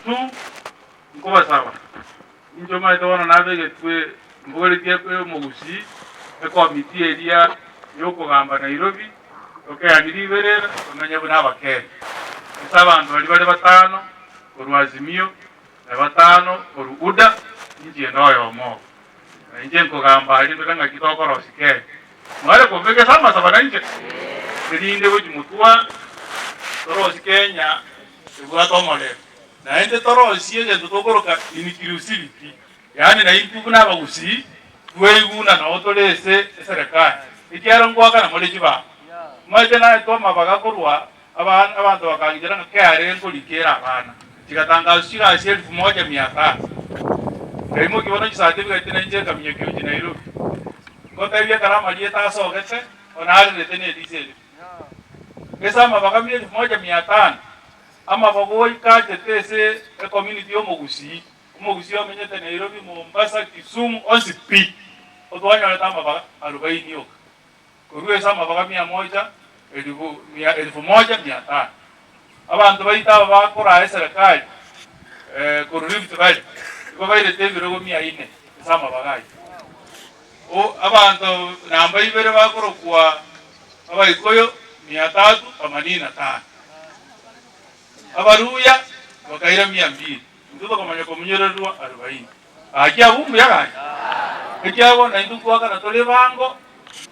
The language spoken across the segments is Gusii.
two, nkobasaba, inche omanyete bono nabegetwe mbogoretie omogusii, ekomiti eria yokogamba Nairobi, tokeani riberera, tomenye buna Abakenya. Ase abanto baria bare batano korwa Azimio, na batano korwa UDA, inche inde oyomo obo. Na inche nkogamba aria ndore ng'aki tokorosia Kenya. Mware kombeka ase amasabo nainche? Erinde gochia motwa torosie Kenya ebwate omorembe. Naende torosie egento tokoroka inclusivity, yaani naintwe buna abagusii tweiguna nao tore ase eserekari, ekiagera ngoakana more chibanga. Omanyete naetwe amabaga korwa abana abanto bakangichera ng'a KRA nkorikera abana, chigatangaswa chigasi elfu moja mia tano. Nkaimokia bono chicertificate nainche nkaminyokia gochia Nairobi. Ngotebia ekero amarieta asogete, onarerete ne edisi eria. Ase amabaga mia elfu moja mia tano, amabaga oika achete ase ecommunity ya omogusii, omogusii omenyete Nairobi, Mombasa, Kisumu, onsi pi, otwanyorete amabaga arubaini oka. Korwa ase amabaga mia moja elifu mia elfu moja mia tano. Abanto baito aba bakoraa eserekari korwa Rift Valley nigo bairete ebirogo mia ine ase amabaga ayio. O abanto namba ibere bakorokwa Abaikoyo mia tatu themanini na tano. Abaluya bakaira mia mbili. Intwe tokamanya komonyorerwa arubaini. Gaki abwo mbuya gaki? Ekiagera bono naintwe ntwakana tore ebango,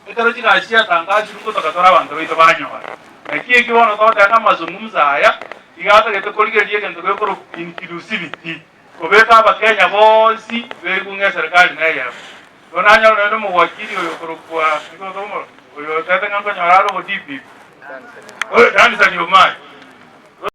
ekero chigasi chiatangasirwe ngotoka tore abanto baito banyora. Naki ekio bono togoteba ng'a amazungumzo aya iga atagete korigereria egento gekorokwa inclusivity, kobeka abakenya bonsi beigwe ng'a eserekari neyemo. Igo nanyora nonya omowakili oyo okorokwa nigo oyo otebete ng'a nkonyora are obo DPP, oyo Danstan Omari.